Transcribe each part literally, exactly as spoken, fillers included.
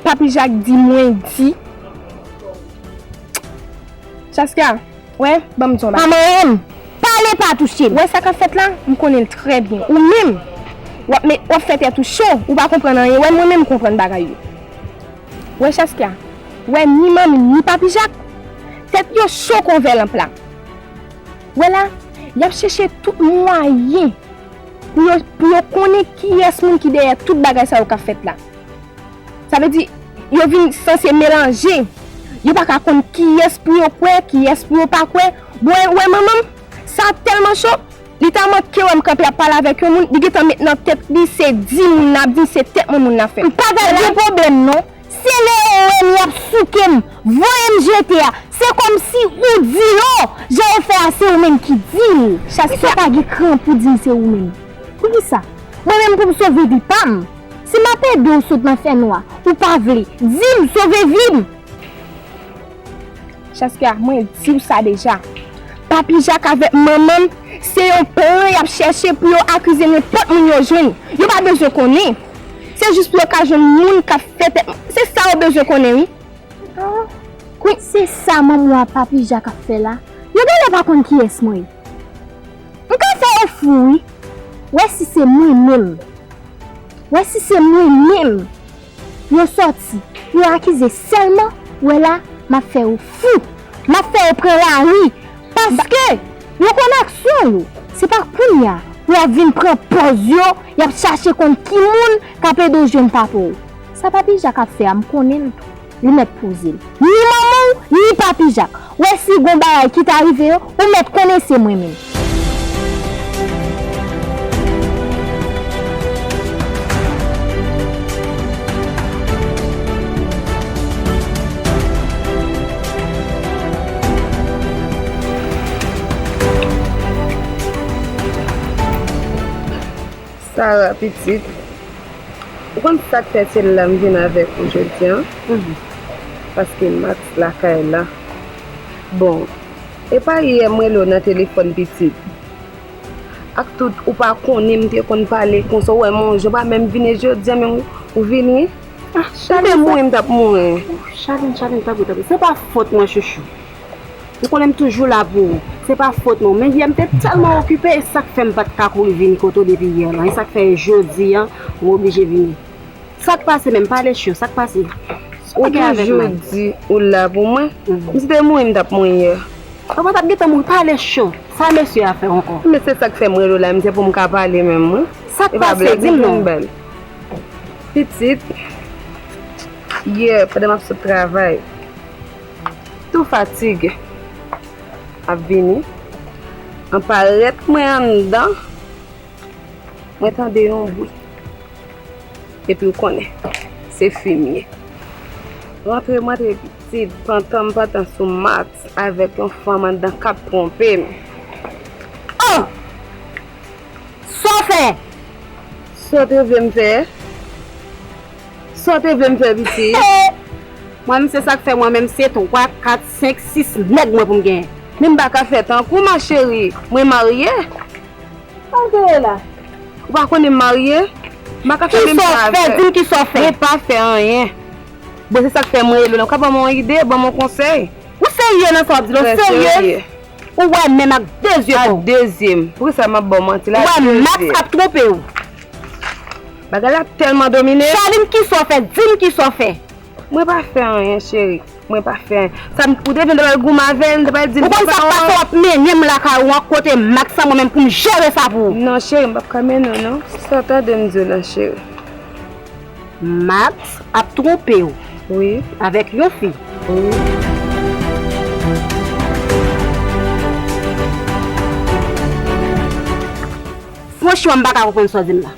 Papi Jak di mwen di. Chaska, wè, ban m di w bagay. Pa manyen m, pale pa touche m. Wè sa k ap fèt la, m konnen l trè byen. Ou menm, w ap met, w ap fè tèt ou cho, ou pa konprann anyen. Wè, mwen menm m konprann bagay yo. Wè, Chaska, wè, ni manmi, ni Papi Jak, tèt yo cho kon vè lanp la. Wè la, y ap chèche tout mwayen pou yo, pou yo konnen kiyès moun ki dèyè tout bagay sa yo k ap fèt la. Sa vle di, yo vin sanse melanje. Yo pa ka konn kiyès pou yo kwè, kiyès pou yo pa kwè. Bon, wè manman m, sa tèlman cho, li ta manke wè m kanpe ap pale avèk yon moun, li gentan met nan tèt li se di moun nan ap di, se tèt mwen moun nan fè. M pa ka gen pwoblèm non. Se Leo menm y ap souke m, voye m jete a. Se kòmsi ou di yo, jan yo fè a se ou menm ki di l. Chaska pa gen kran pou di m se ou menm. Poukisa? Mwen menm pou m sove vi pa m. Si m ap ede w sot nan fènwa, ou pa vle, di m sove vi m. Chaska, mwen di w sa deja. Papi Jak avèk manman m, se yon plan y ap chèche pou yo akize nenpòt moun yo jwenn. Yo pa bezwen konnen. Se jis pou yo ka jwenn moun k ap fè tèt. Se sa yo bezwen konnen, wi. Ah, wi, se sa manman w ak Papi Jak ap fè la. Yo genlè pa konn kiyès mwen ye. M ka fè yo fou, wi. Wè si se mwen menm. Wè si se mwen menm. Yo sòti, yo akize sèlman, wè la, m ap fè yo fou. M ap fè yo pran lari. Paske yo konn aksyon yo. Se pa kounye a pou y ap vin pran pòz yo, y ap chache konn ki moun k ap ede w jwenn papa w. Sa Papi Jak ap fè a, m konnen l. Li mèt poze l. Ni manman w, ni Papi Jak. Wè si gon bagay ki ta rive yo, ou mèt konnen se mwen menm. Sara, pitit, ou konn sa k fè se la m vin avèk ou jodi a? Mhm. Paske Max lakay la. Bon, e pa yè m rele w nan telefòn, pitit. Ak tout, ou pa konnen m te konn pale konsa, ou wè m on jan, pa menm vini jodi a, menm ou vini. Ah, m te mouri, m t ap mouri. Chalin, Chalin, tanpri, tanpri. Se pa fòt mwen, chouchou. Ou konnen m toujou la pou ou. Se pa fòt mwen. Men yè m te tèlman okipe, e sa k fè m pa t ka kouri vini kote w depi yè lan. E sa k fè jodi a, mwen oblije vini. Sa k pase menm, pale cho, sa k pase? Ou toujou di ou la pou mwen. Mhm. M si te mouri, m t ap mouri yè. Ou pa t ap gentan mouri, pale cho. Sa mesye a fè ankò? Men se sa k fè m rele w la, m se pou m ka pale menm, wi. Sa k pase? Di m non. Pitit, yè, pandan m ap sot travay, tou fatige, ap vini, an parèt mwen anndan, mwen tande yon bri. Epi w konnen, se fi m ye. Rantre m antre pitit, pantan m pantan sou Max avèk yon fanm anndan k ap twonpe m. Oh! Sa w fè? Sa w te vle m fè? Sa w te vle m fè, pitit? Mwen menm, se sa k fè mwen menm, se twa, kat, senk, sis nèg mwen pou m genyen. Men m pa ka fè tankou w, ma chérie. Mwen marye. Sa w genyen la? Ou pa konnen m marye? M pa ka fè menm jan avè w. Kisa w fè? Di m kisa w fè. Mwen pa fè anyen. Bon, se sa k fè mwen rele w la. Ou ka ban m yon ide, ban m yon konsèy? Ou serye nan sa w ap di la? Ou serye? Ou wè menm ak de zye pa w. Ak de zye m. Poukisa m ap ba w manti la? Ou wè Max ap twonpe w. Bagay la tèlman domine. Charline, kisa w fè? Di m kisa w fè. Mwen pa fè anyen, cheri. Mwen pa fè anyen. Sa m, ou te vin, m ta pral goumen avè l, m ta pral di l. Ou konn sa k pase, w ap mennen m lakay ou an kote Max an, mwen menm pou m jere sa pou ou. Non, cheri, m p ap ka mennen w, non. Sa w tande m di w la, cheri. Max ap twonpe w. Wi. Avèk yon fi. Wi. Franchman, m pa ka konprann sa w di m la.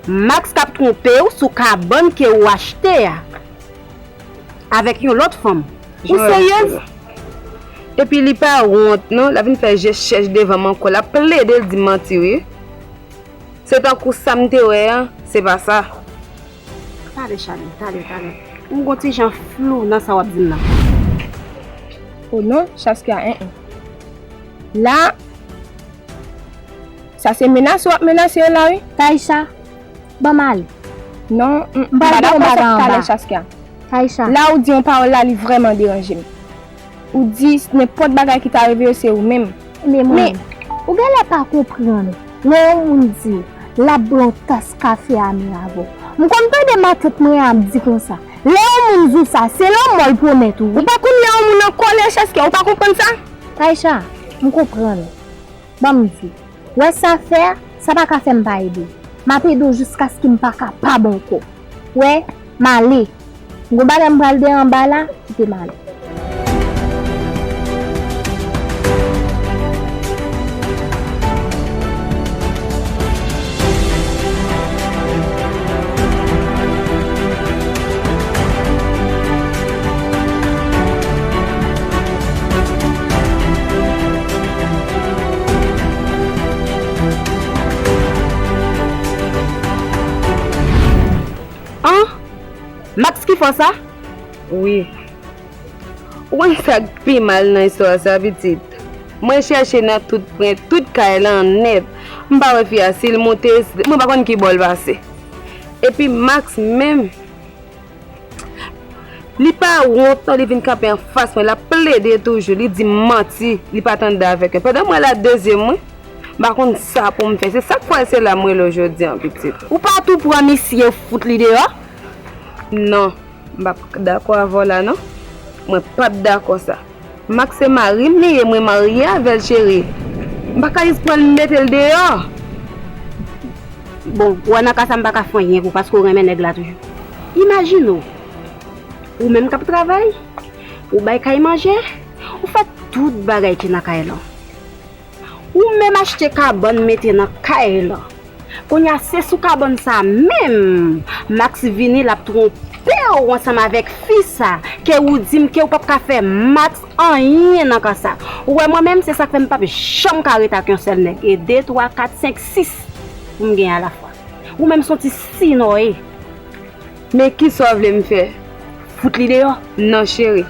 Max k ap twonpe w sou kabann ke ou achte a avèk yon lòt fanm. Ou seryez? Epi li pa wont non, l ap vin fè je chèch devan m ankò, l ap plede l di m manti wi. Se tankou sa m te wè an, se pa sa. Talè, Charline, talè, talè. M gon ti jan flou nan sa w ap di m nan. O non, Chaskia, en en. La, sa se menase w ap menase yo la wi. Taïcha, ban m ale. Non, m, m pral ba w konsèy talè, Chaskia. Taïcha. La ou di yon pawòl la, li vrèman deranje m. Ou di nenpòt bagay ki ta rive yo se ou menm. Men, men, ou genlè pa konprann. Lè yon moun di l ap bwè yon tas kafe ame avè w. M konn tande matant mwen an ap di konsa. Lè yon moun di w sa, se lanmò l pwomèt ou wi. Ou pa konn lè yon moun an kòlè, Chaskia, ou pa konprann sa? Taïcha, m konprann. Ban m di w. Wè sa fè a, sa pa ka fè m pa ede w. M ap ede w jiskaske m pa kapab ankò. Wè, m ale. M gon bagay m pral dèyè anba la, kite m ale. An? Max ki fè w sa? Wi. Ou konn sa k pi mal nan istwa sa, pitit? Mwen chèche nan tout pwen, tout kay lan nèt. M pa wè fi a, si l moute, mwen pa konn ki bò l pase. Epi Max menm, li pa wont non, li vin kanpe anfas mwen, l ap plede toujou, li di m manti, li pa t anndan avèk mwen. Pandan mwen la dezyèm mwen, m pa konn sa pou m fè. Se sa k fè se la m rele w jodi an, pitit. Ou pa tou pran misye fout li deyò? Non, m p ap dakò avè w la non. Mwen p ap dakò sa. Max se mari m li ye, mwen marye avè l, cheri. M pa ka jis pran l mete l deyò. Bon, ou wè nan ka sa m pa ka fè anyen pou, paske ou renmen nèg la toujou. Imajine w, ou menm k ap travay, ou bay kay manje, ou fè tout bagay ki nan kay lan. Ou menm achte kabann mete nan kay lan. Kounye a se sou kabann sa menm Max vini l ap twonpe w ansanm avèk fi sa, ke ou di m ke ou p ap ka fè Max anyen nan ka sa. Ou wè mwen menm se sa k fè m p ap janm ka ret ak yon sèl nèg, e de, twa, kat, senk, sis pou m gen alafwa. Ou menm se yon ti sinòye. Men kisa w vle m fè? Fout li deyò? Non cheri,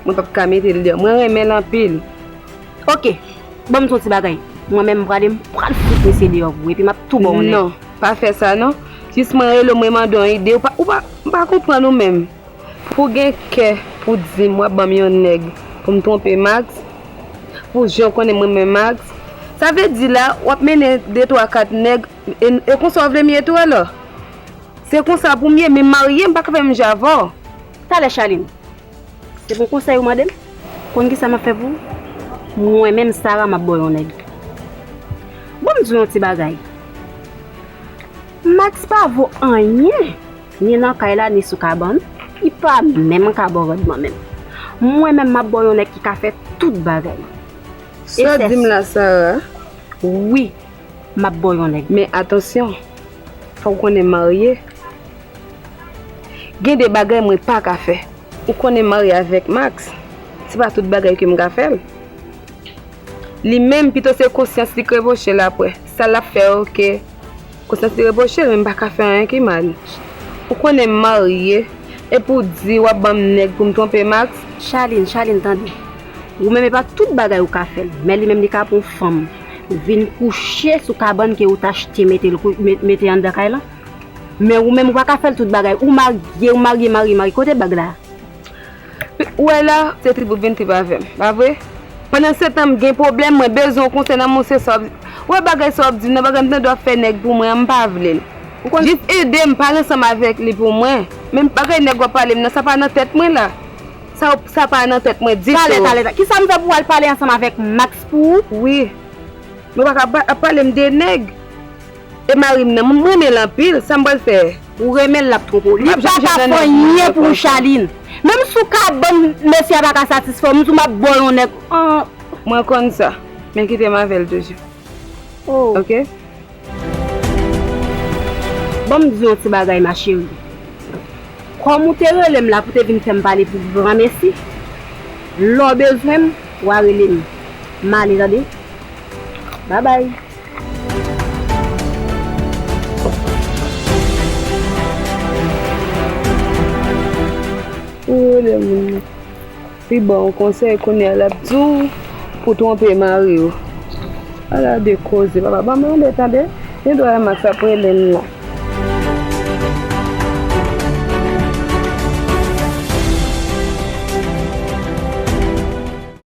mwen p ap ka mete l deyò. Mwen renmen l anpil. Oke, ban m di w yon ti bagay. Mwen menm m prale, m pral fout misye deyò pou ou, epi m ap tou ba w nèg. Non, pa fè sa non. Jis mwen rele w, mwen mande w yon ide, ou pa, ou pa, m pa konprann ou menm. Pou w gen kè pou w di m w ap ban m yon nèg pou m twonpe Max, pou jan w konnen m renmen Max, sa vle di la w ap mennen de, twa, kat nèg, e, e konsa w vle m ye tou alò? Se konsa pou m ye, men m marye, m pa ka fè menm jan avè w. Talè, Charline, se pou konsèy ou mande m? Konn kisa m ap fè pou ou? Mwen menm, Sara, m ap ba w yon nèg. Ban m di w yon ti bagay. Max pa vo anyen, ni nan kay la, ni sou kabann. Li pa menm ka ba w randman menm. Mwen menm, m ap ba w yon nèg ki ka fè tout bagay. Sa w di m la, Sara? Wi. M ap ba w yon nèg. Men atansyon, fò w konnen m marye. Gen de bagay mwen pa ka fè. Ou konnen m marye avèk Max, se pa tout bagay ke m ka fè l. Li menm, pito se konsyans li k repwoche l apre. Sa l ap fè yo ke konsyans li repwoche l, men m pa ka fè anyen ki mal. Ou konnen m marye, epi w di w ap ban m nèg pou m twonpe Max? Charline, Charline, tande. Ou menm e pa tout bagay ou ka fè l, men li menm li ka pran yon fanm vin kouche sou kabann ke ou t achte mete l kou-, me-, mete anndan kay lan. Men ou menm ou pa ka fè l tout bagay. Ou marye, ou marye, marye, marye. Kote bag la? Ou wè la, se trip ou vin trip avè m, pa vre? Pandan se tan m gen pwoblèm, mwen bezwen yon konsèy nan men w, se sa w ap di. Ou wè bagay sa w ap di m nan, bagay m tande w ap fè nèg pou mwen an, m pa vle l. Jis ede m pale ansanm avèk li pou mwen. Men bagay nèg w ap pale m nan, sa pa nan tèt mwen la. Sa, sa pa nan tèt mwen ditou. Talè, talè, talè. Kisa m fè pou w al pale ansanm avèk Max pou ou? Wi. Men w pa ka pa-, ap pale m de nèg. E mari m nan, m renmen l anpil, sa m pral fè? Ou renmen l, l ap twonpe w. Li pa ka fè anyen pou ou, Charline. Menm si w ka ban m, mesye a pa ka satisfè w, m di w m ap ba w yon nèg. An. Mwen konn sa, men kite m avè l toujou. Oh. Oke? Ban m di w yon ti bagay, ma chérie. Kòm ou te rele m la pou te vin fè m pale pou granmesi, lè w bezwen m, w a rele m. M ale, tande. Babay. Ou rele moun nan. Li ba w konsèy, kounye a l ap di w pou twonpe mari w. Ala de koze, papa. Ban m ale, tande. Gen dwa Max ap rele m la.